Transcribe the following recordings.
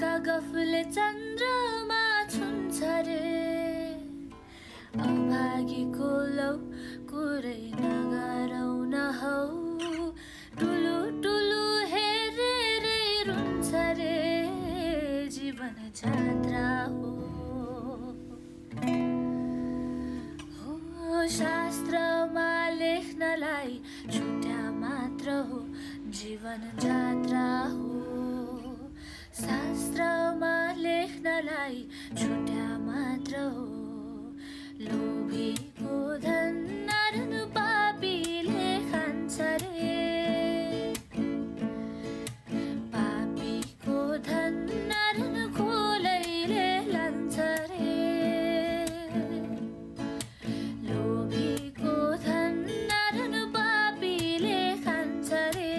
गफले चन्द्रमा छुन्छ रे अभागीको लौ कुरै नगरौ न हौ टुलु टुलु हेरेरै रुन्छ रे जीवन जात्रा हो शास्त्रमा लेख्नलाई छुट्या मात्र हो जीवन जात्रा हो शास्त्रमा लेख्नलाई छुट्या मात्र हो लोभीको धन नरन पापीले खान्छ रे पापीको धन नरन खोलैले लान्छ रे लोभीको धन नरन पापीले खान्छ रे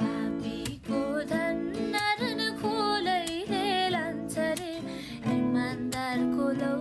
पापीको धन नरन खोलैले लान्छ रे इमानदारको लौ